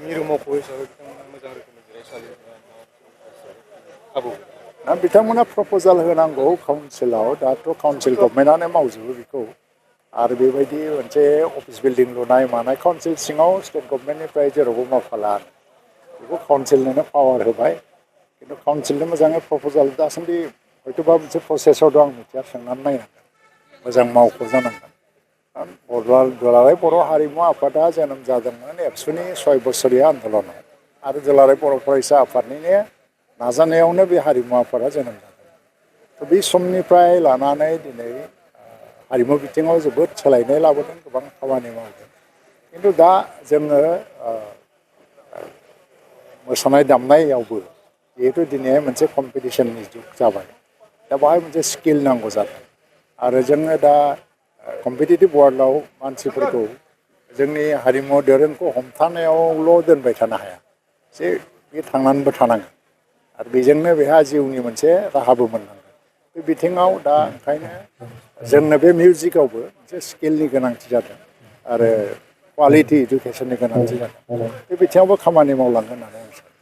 मिरु मावख' हिसाबै बिथांमोना मोजां रोखोमनि जिरायसालि खाबु दा बिथांमोना प्रप'जाल होनांगौ काउन्सिलाव दाथ' काउन्सिल गभर्नमेन्टआनो मावजोबो बेखौ आरो बेबायदि मोनसे अफिस बिल्डिं लुनाय मानाय काउन्सिल सिङाव स्टेट गभर्नमेन्टनिफ्राय जेरावबो मावफाला बेखौ काउन्सिलनोनो पावार होबाय खिन्थु काउन्सिलनो मोजाङै प्रप'जाल दासान्दि हयथ'बा मोनसे प्रसेसआव दं आं मिथिया सोंनानै नायनांगोन मोजां मावख' जानांगोन दुलाराय बर' हारिमु आफादा जोनोम जादोंमोन एबसुनि 6 बोसोरिया आन्दलनाव आरो दुलाराय बर' फरायसा आफादनिनो नाजानायावनो बे हारिमु आफादा जोनोम जादों बे समनिफ्राय लानानै दिनै हारिमु बिथिङाव जोबोद सोलायनाय लाबोदों गोबां खामानि मावदों खिन्थु दा जोङो मोसानाय दामनायावबो जिहेतु दिनै मोनसे कम्पिटिसननि जुग जाबाय दा बेवहाय मोनसे स्किल नांगौ जादों आरो जोङो दा कम्पिटिटिभ वर्ल्डआव मानसिफोरखौ जोंनि हारिमु दोरोंखौ हमथानायावल' दोनबाय थानो हाया जे बे थांनानैबो थानांगोन आरो बेजोंनो बेहा जिउनि मोनसे राहाबो मोननांगोन बे बिथिङाव दा ओंखायनो जोंनो बे मिउजिकआवबो मोनसे स्किलनि गोनांथि जादों आरो क्वालिटि इडुकेसननि गोनांथि जादों बे बिथिङावबो खामानि मावलांगोन होननानै आं सानो